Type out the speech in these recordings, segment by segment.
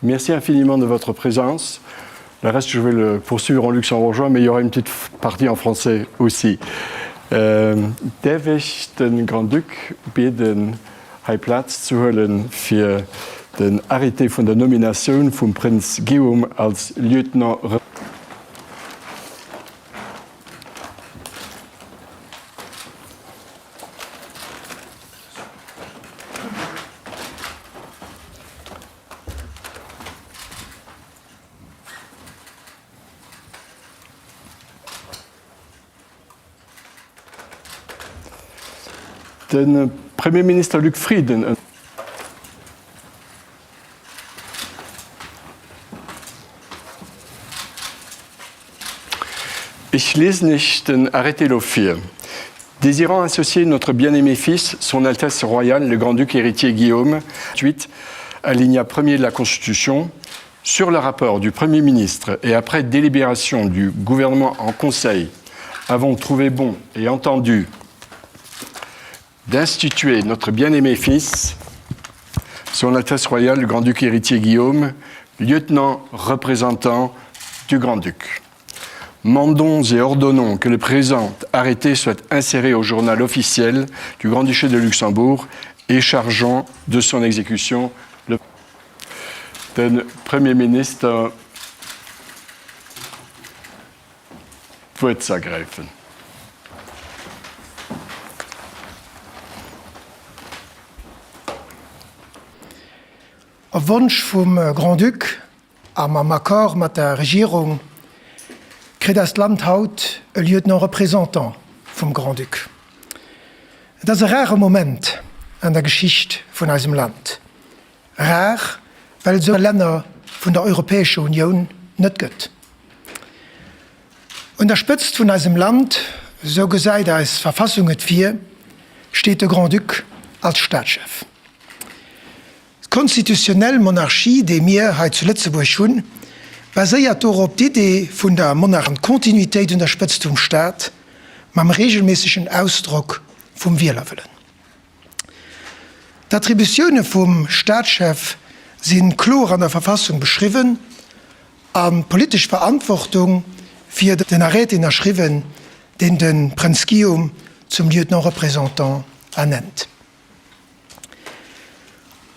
Merci infiniment de votre présence. Le reste, je vais le poursuivre en luxembourgeois, mais il y aura une petite partie en français aussi. Däerf ech de Grand-Duc bieden, hei Plaz ze huelen, fir den Arrêté vun der Nominatioun vum Prënz Guillaume als Lieutenant. De Premierminister Luc Frieden. Ech liesen Iech den Arrêté elo vir. Désirant associer notre bien-aimé fils, Son Altesse Royale le Grand-Duc héritier Guillaume, 8, alinéa premier de la Constitution, sur le rapport du Premier ministre et après délibération du Gouvernement en Conseil, avons trouvé bon et entendu d'instituer notre bien-aimé fils, Son Altesse Royale le Grand-Duc héritier Guillaume, lieutenant représentant du Grand-Duc. Mandons et ordonnons que le présent arrêté soit inséré au journal officiel du Grand-Duché de Luxembourg et chargeant de son exécution le de Premier Minister d'Wuert ze ergräifen. Op Wonsch vum Grand-Duc a mam Accord mat der Regierung kritt eist Land haut e Lieutenant-représentant vum Grand-Duc. Et ass e rare Moment an der Geschicht vun eisem Land. Rar, well et esou Länner vun der Europäescher Unioun net gëtt. Un der Spëtzt vun eisem Land, esou gesäit eis Verfassung et vir, steet de Grand-Duc als Staatschef. D'konstitutionnell Monarchie, déi mir hei zu Lëtzebuerg hunn, baséiert dorop, d'Idee vun der Monar an d'Kontinuitéit un der Spëtzt vum Staat mam regelméissegen Ausdrock vum Wielerwëllen. D'Attributioune vum Staatschef si kloer an der Verfassung beschriwwen an d'politesch Verantwortung fir den Arrêté ënnerschriwwen, deen de Prënz Guillaume zum Lieutenant-représentant ernennt.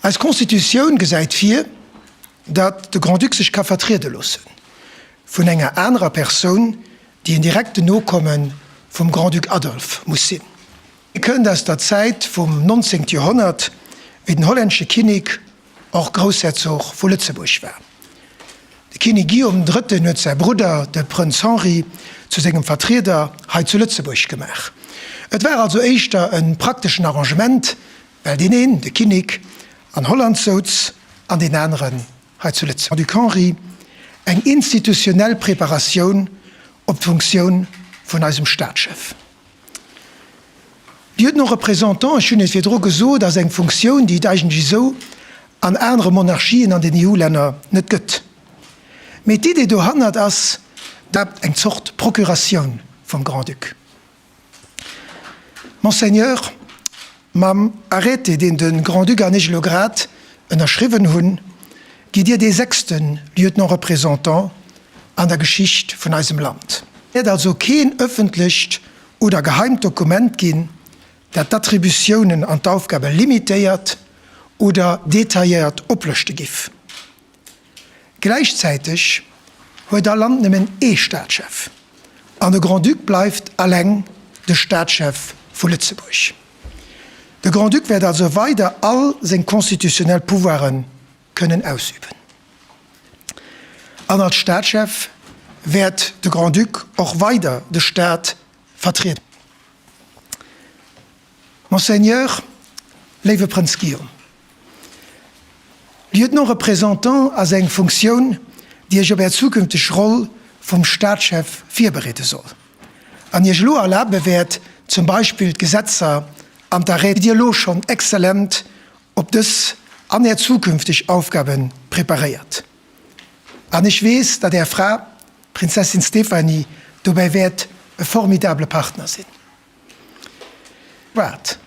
Eis Constitutioun gesäit vir, datt de Grand-Duc sech ka vertriede loosse vun enger anerer Persoun, déi en direkten Nokomme vum Grand-Duc Adolphe muss sinn. E kënnt aus der Zäit vum 19. Joerhonnert, wéi den hollännesche Kinnek och Groussherzog vu Lëtzebuerg war. De Kinnek Guillaume den Drëtten huet säi Brudder, de Prënz Henri, zu sengem Vertrieder hei zu Lëtzebuerg gemaach. Et war also éischter e prakteschen Arrangement, well deen een, de Kinnek, an Holland souz an deen aneren hei zu Lëtzebuerg. Duc Henri eng institutionell Preparatioun op d'Funktioun vun eisem Staatschef. Lieutenant représentant, ech hunn et virdru gesot, ass eng Funktioun, déi et eigentlech esou an anere Monarchien an den EU-Länner net gëtt. Mee d'Idee dohannert ass dat eng Zort Procuratioun vum Grand-Duc. Monseigneur, mam Arrêté, deen de Grand-Duc an ech elo grad ënnerschriwwen hunn, gitt Dir dee sechste Lieutenant représentant an der Geschicht vun eisem Land. Et wäert also keen ëffentlecht oder geheimt Dokument ginn, dat d'Attributiounen an d'Aufgabe limitéiert oder detailléiert oplëschte giff. Gläichzäiteg huet all Land nëmmen ee Staatschef an de Grand-Duc bleift alleng de Staatschef vu Lëtzebuerg. De Grand-Duc wäert also weider all seng constitutionnel Pouvoiren kënnen ausüben. An als Staatschef wäert de Grand-Duc och weider de Staat vertrieden. Monseigneur, léiwe Prënz Guillaume, Lieutenant représentant ass eng Funktioun, déi Iech op Är zukünfteg Roll vum Staatschef virbereede soll an Iech elo erlabe wäert, zum Beispill d'Gesetzer an d'Arrêt. Dir elo schonn exzellent op dës an Är zukünfteg Aufgabe preparéiert. An ech weess, datt Är Fra, d'Prinzessin Stéphanie, dobäi wäert e formidable Partner sinn. Waart.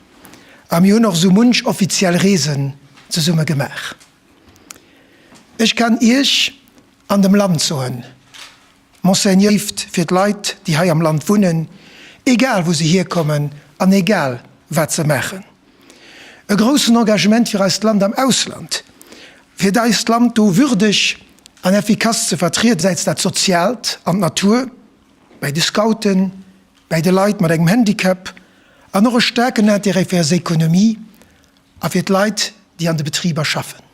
A mir hunn och esou munch offiziell Reesen zesumme gemaach. Ech kann Iech an dem Land soen, Monseigneur, Léift fir d'Leit, déi hei am Land wunnen, egal wou se hierkommen an egal wat se maachen. E groussen Engagement fir eist Land am Ausland, fir eist Land do würdeg an effikass ze vertrieden, säits dat Soziaalt an d'Natur, bäi de Scouten, bäi de Leit mat engem Handicap an och e staarken Intérêt fir eis Économie a fir d'Leit, déi an de Betriber schaffen.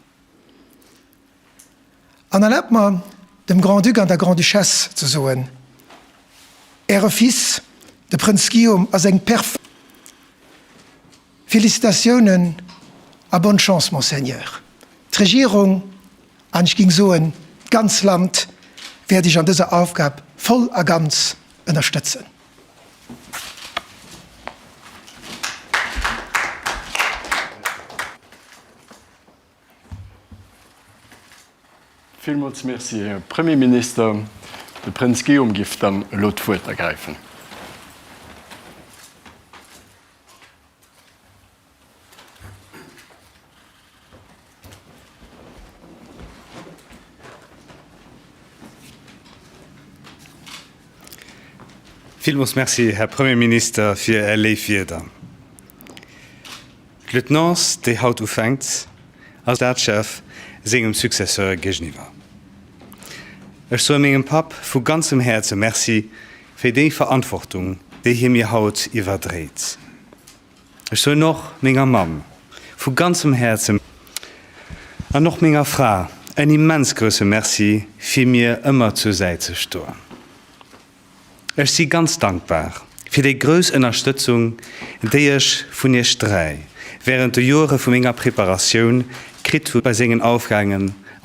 An erlaabt mer, dem Grand-Duc an der Grande-Duchesse ze soen, Äre Fils, de Prënz Guillaume, ass eng perf. Félicitatiounen a bonne chance, Monseigneur. D'Regierung, an ech ging soen, d'ganz Land, wäert Iech an dëser Aufgab voll a ganz ënnerstëtzen. Villmools Merci, Här Premierminister. De Prënz Guillaume giff dann elo d'Wuert ergräifen. Villmools Merci, Här Premierminister, fir Är léif Wierder. D'Lieutenance, déi haut ufänkt, ass Staatschef sengem Successeur géigeniwwer. Ech soe mengem Papp vu ganzem Häerze Merci fir déi Verantwortung, déi hie mir haut iwwerdréit. Ech soen och menger Mamm vu ganzem Häerze an och menger Fra en immens grousse Merci fir mir ëmmer zur Säit ze stoen. Ech si ganz dankbar fir déi grouss Ënnerstëtzung, déi ech vun Iech 3 wärend de Joere vu menger Preparatioun kritt hu bei sengen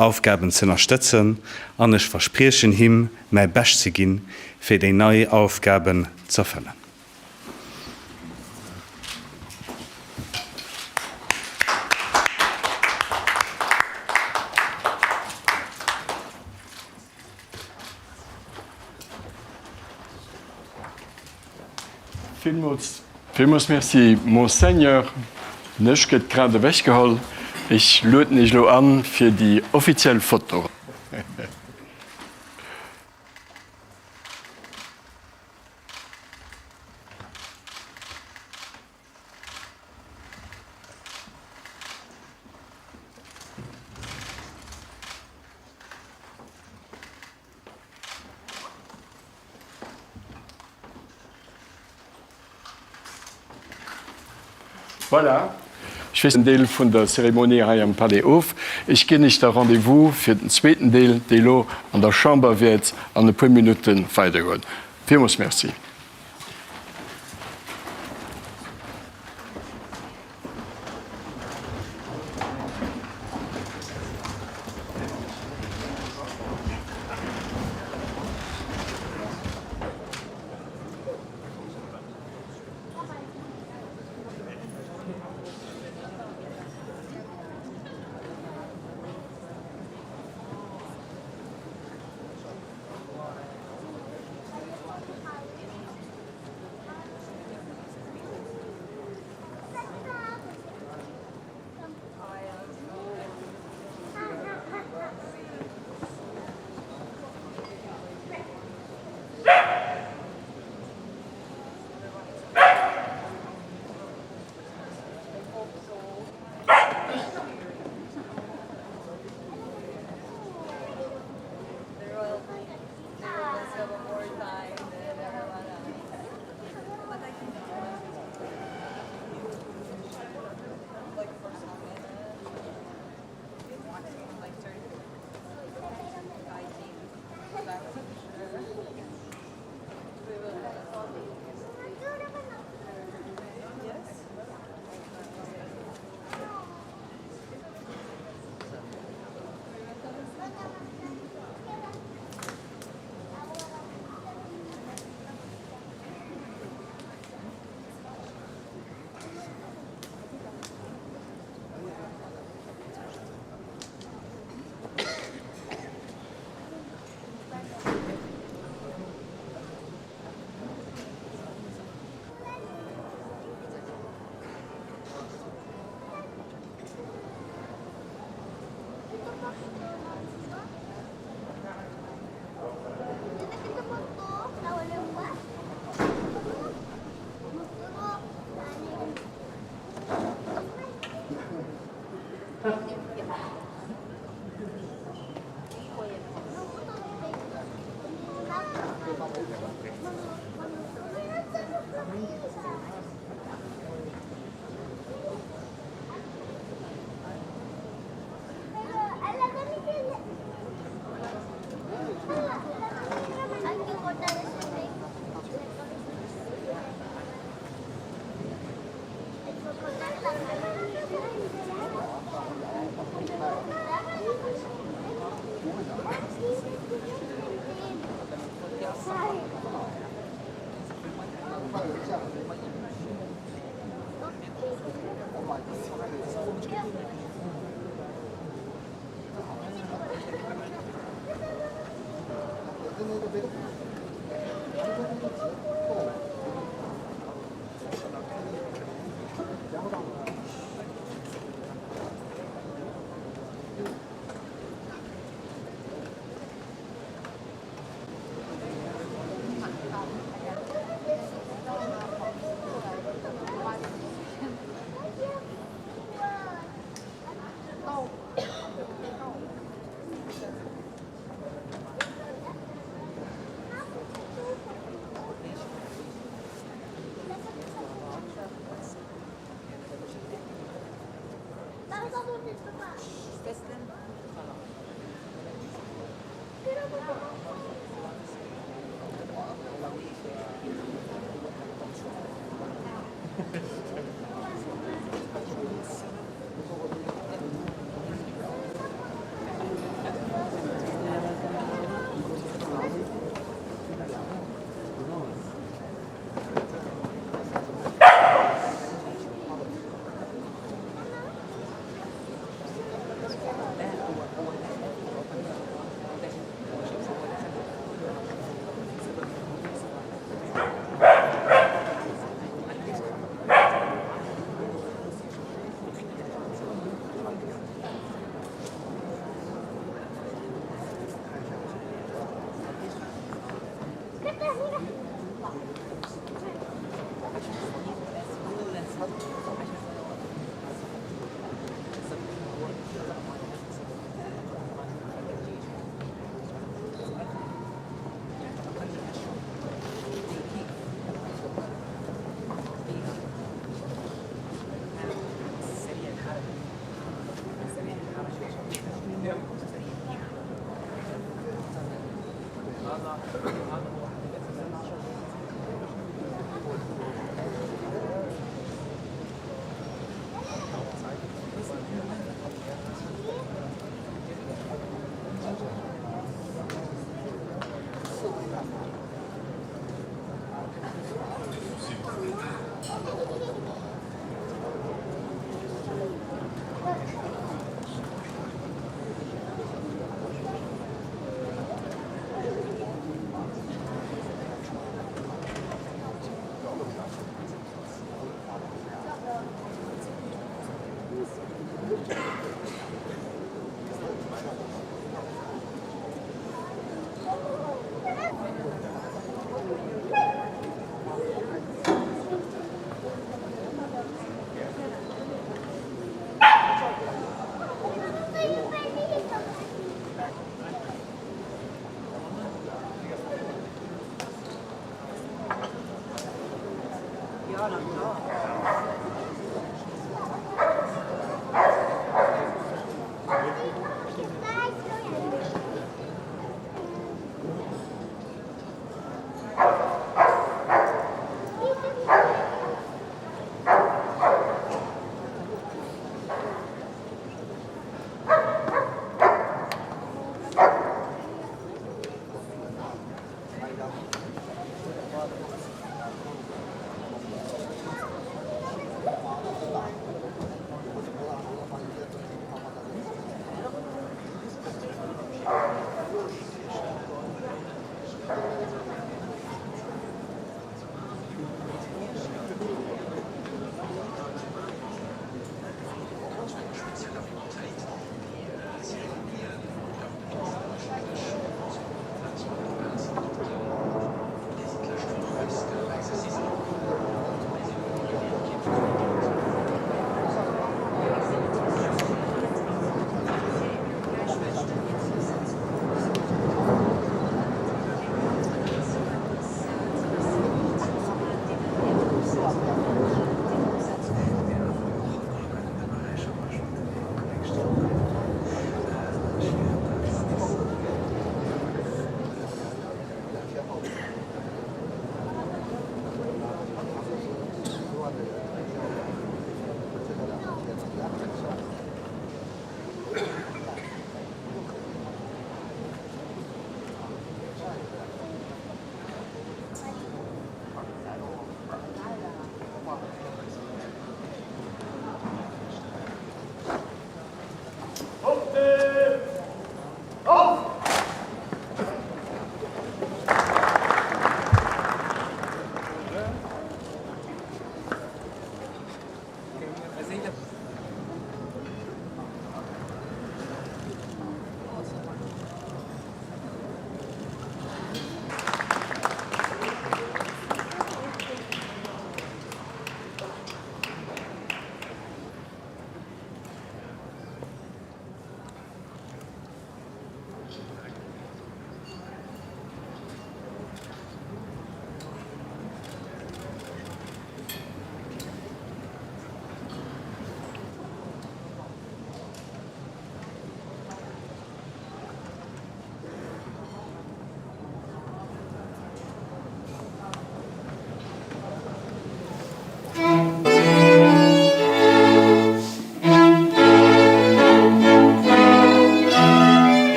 Aufgaben z'ënnerstëtzen an ech verspriechen him mäi Bescht ze ginn, fir déi nei Aufgaben z'erfëllen. Villmools, villmools Merci, Monseigneur. Den Dësch gëtt grad ewechgeholl. Ech lueden Iech elo an fir déi offiziell Foto. Voilà, ech schléissen den Deel vun der Zeremonie hei am Palais of. Ech ginn Iech da Rendez-vous fir den zweeten Deel, dee lo an der Chamber wäert an e puer Minutte weidergoen. Villmools Merci.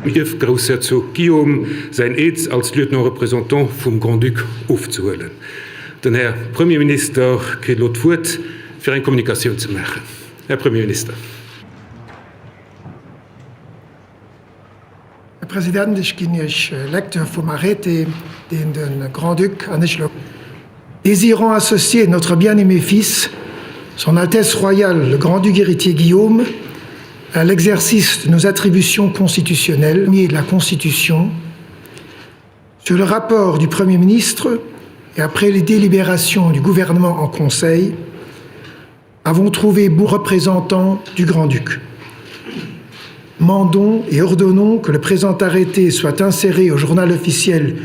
Ierfgroussherzog Guillaume säin Eed als Lieutenant-représentant vum Grand-Duc ofzehuelen. Den Här Premierminister kritt elo d'Wuert, fir eng Kommunikatioun ze maachen. Här Premierminister. Här President, ech ginn Iech Lecture vum Arrêté, deen de Grand-Duc an ech elo. Désirant associer notre bien-aimé fils, Son Altesse Royale le Grand-Duc héritier Guillaume, à l'exercice de nos attributions constitutionnelles et de la Constitution, sur le rapport du Premier ministre et après les délibérations du gouvernement en Conseil, avons trouvé beau représentant du Grand-Duc. Mandons et ordonnons que le présent arrêté soit inséré au journal officiel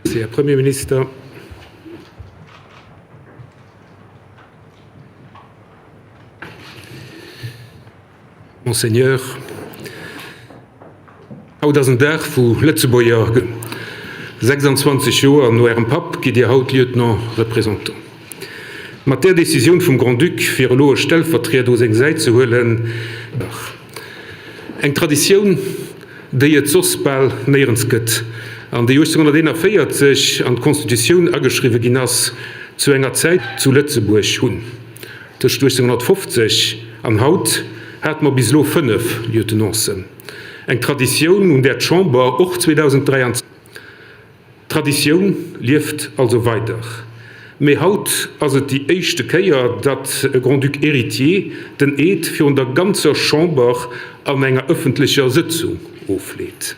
Merci, Här Premierminister. Monseigneur, haut ass en Dag wou Lëtzebuerger 26 Joer no Ärem Papp gitt Dir haut Lieutenant représentant. Mat där Decisioun vum Grand-Duc fir elo e Stellvertrieder u seng Säit ze huelen, Eng Traditioun, déi et soss bal néierens gëtt an déi 1841 an d'Constitutioun ageschriwwe ginn ass, zu enger Zäit zu Lëtzebuerg hunn. Tëscht 1850 an haut hate mer bis elo 5 Lieutenancen. Eng Traditioun, un där d'Chamber och 2023. D'Traditioun lieft also weider. Mee haut ass et déi éischte Kéier, datt e Grand-Duc héritier den Eed virun der ganzer Chamber an enger ëffentlecher Sëtzung ofleet.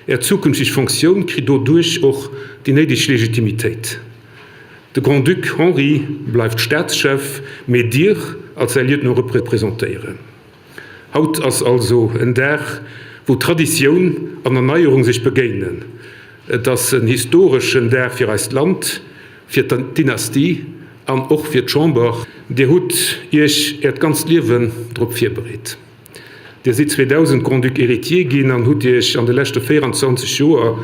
Är zukünfteg Fonctioun kritt doduerch och déi néideg Legitimitéit. De Grand-Duc Henri bleift Staatschef, mee Dir als säi Lieutenant representéieren. Haut ass also en Dag, wou Traditioun an Erneierung sech begéinen. Et ass en historeschen Dag fir eist Land, fir d'Dynastie an och fir d'Chamber. Dir hutt Iech Äert ganzt Liewen drop virbereet. Dir sidd 2000 Grand-Duc héritier ginn an hutt Iech an de leschte 24 Joer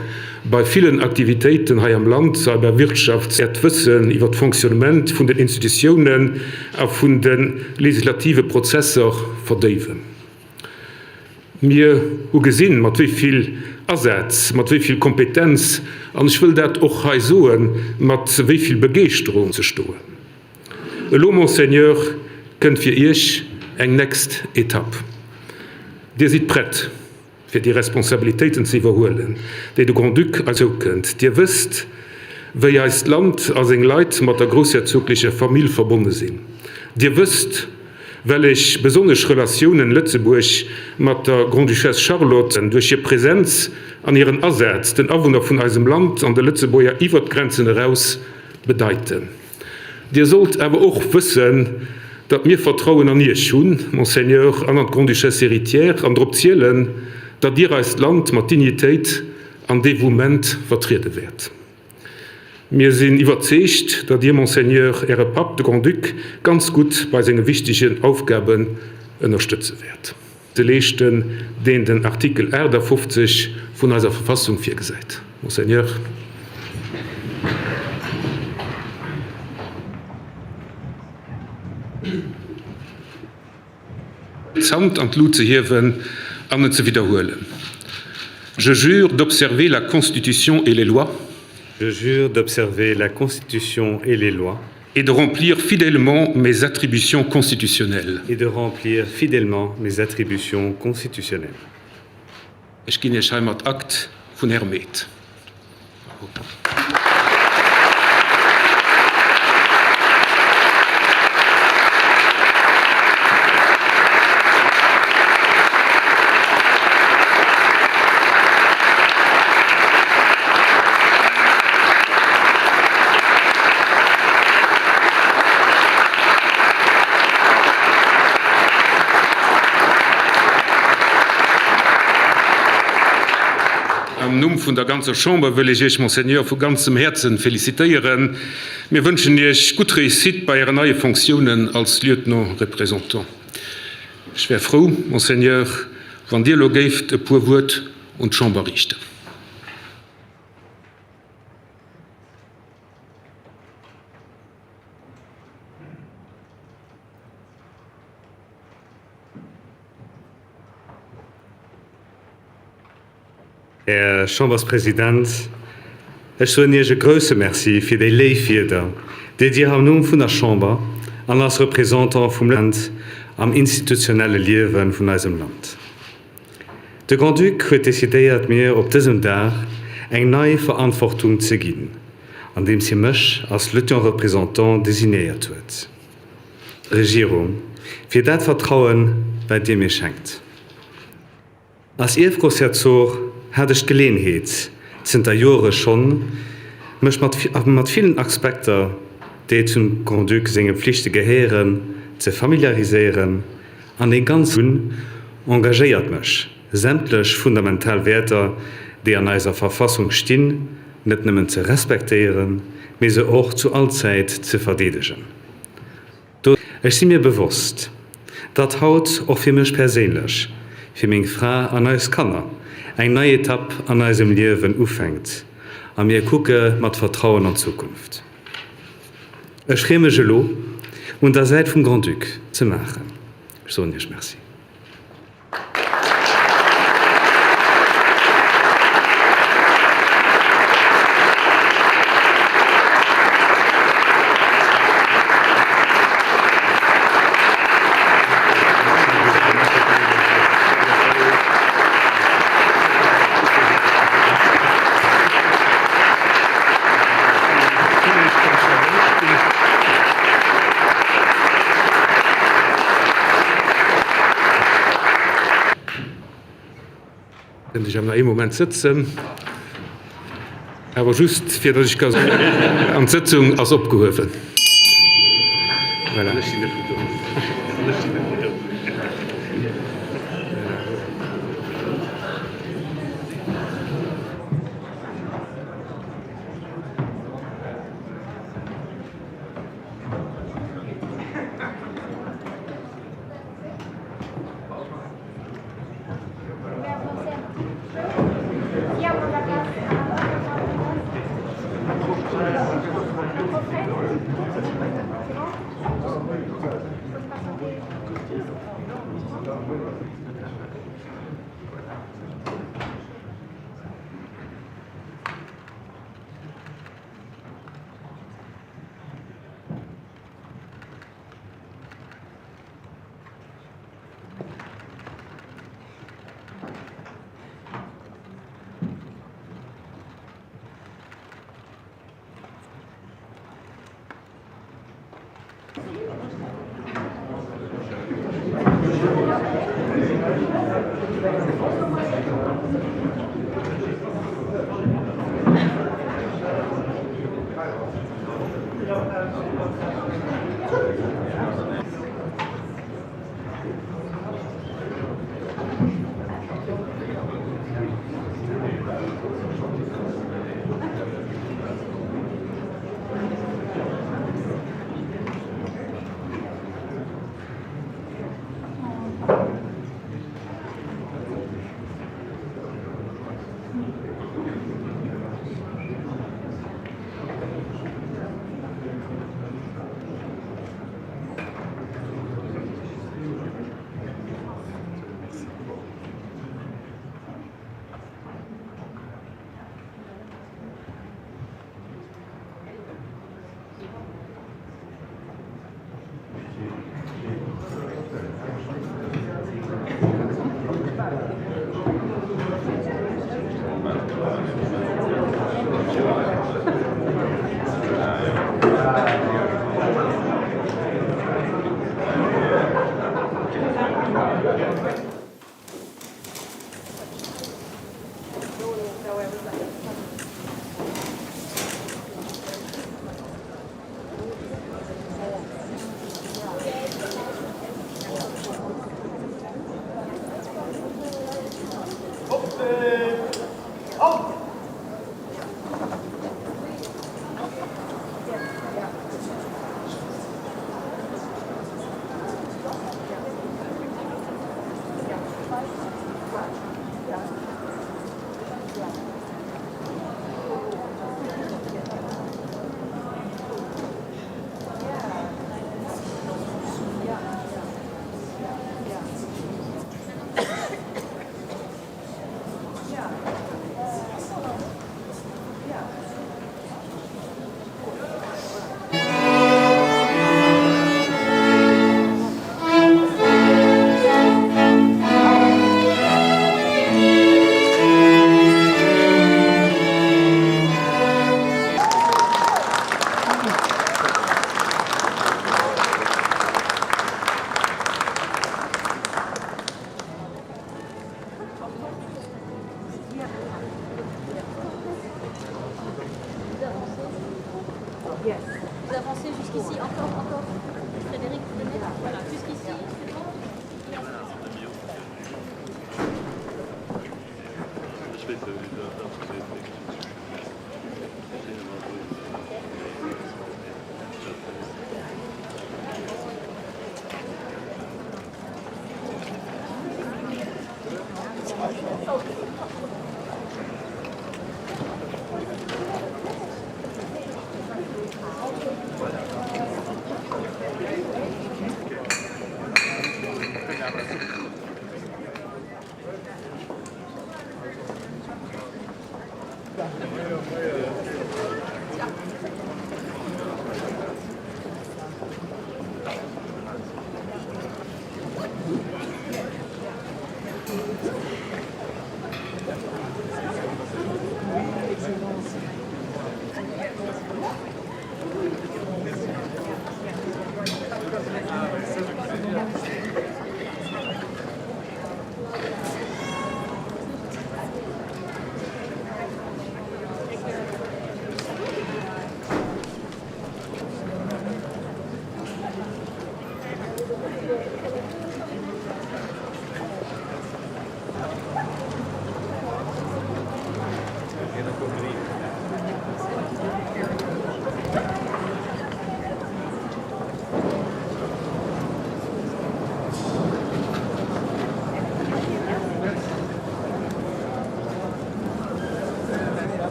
bei villen Aktivitéiten hei am Land a bei Wirtschafts Äert Wëssen iwwer d'Fonctionnement vun den Institutiounen a vun de legislative Prozesser verdéiwen. Mir hu gesinn, mat wéi vill Asaz, mat wéi vill Kompetenz an, ech wëll dat och hei soen, mat wéi vill Begeeschterung ze stoen. Elo, Monseigneur, kënnt fir Iech eng next Etapp. Dir sidd prett, fir déi Responsabilitéiten ze iwwerhuelen, déi de Grand-Duc eis zoukënnt. Dir wësst, wéi eist Land a seng Leit mat der groussherzoglecher Famill verbonne sinn. Dir wësst, wellech besonnesch Relatiounen Lëtzebuerg mat der Grande-Duchesse Charlotte duerch hir Präsenz an hiren Asaz den Awunner vun eisem Land an de Lëtzebuerger iwwert d'Grenzen eraus bedeiten. Dir sollt awer och wëssen, datt mir Vertrauen an Iech hunn, Monseigneur, an an d'Grande-Duchesse héritière, an drop zielen, datt Dir eist Land mat Dignitéit an Dévouement vertriede wäert. Mir sinn iwwerzeegt, datt Dir, Monseigneur, Äre Papp, de Grand-Duc, ganz gutt bei senge wichtegen Aufgaben ënnerstëtze wäert. Ze leeschten, deen den Artikel 58 vun eiser Verfassung virgesäit. Monseigneur. D'Hand an d'Lut ze hiewen an et ze widderhuelen. Je jure d'observer la Constitution et les lois. Je jure d'observer la Constitution et les lois. Et de remplir fidèlement mes attributions constitutionnelles. Et de remplir fidèlement mes attributions constitutionnelles. Ech ginn Iech heimat Akt vun Ärem Eed. Am Numm vun der ganzer Chamber wëll ech Iech, Monseigneur, vu ganzem Häerzen felicitéieren. Mir wënschen Iech gutt Réussite bei Ären neie Fonctiounen als Lieutenant-représentant. Ech wär frou, Monseigneur, wann Dir elo géift e puer Wuert un d'Chamber riichten. Här Chamberspresident, ech soen Iech e grouse Merci fir déi léif Wierder, déi Dir am Numm vun der Chamber an als Représentant vum Land am institutionelle Liewe vun eisem Land. De Grand-Duc huet decidéiert mir op dësem Dag eng nei Verantwortung ze ginn, andeems hie mech als Lieutenant-Représentant designéiert huet. Regierung, fir dat Vertrauen, wat Dir mir schenkt. Als Ierfgroussherzog hat ech d'Geleenheet, zënter Joere schonn, mech mat mat villen Aspekter, déi zum Grand-Duc senge Pflichte gehéieren, ze familiariséieren an dee ganz hunn, engagéiert mech, sämtlech fundamental Wäerter, déi an eiser Verfassung stinn, net nëmmen ze respektéieren, mee se och zu all Zäit ze verdeedegen. Ech si mir bewosst, datt haut och fir mech perséinlech, fir meng Fra an eis Kanner eng nei Etapp an eisem Liewen ufänkt a mir kucke mat Vertrauen an d'Zukunft. Ech freeë mech elo, un der Säit vum Grand-Duc ze maachen. Ech soen Iech Merci. Kënnt ech awer nach ee Moment sëtzen, awer just fir datt ech ka soen, an d'Sëtzung ass opgehuewen. Voilà.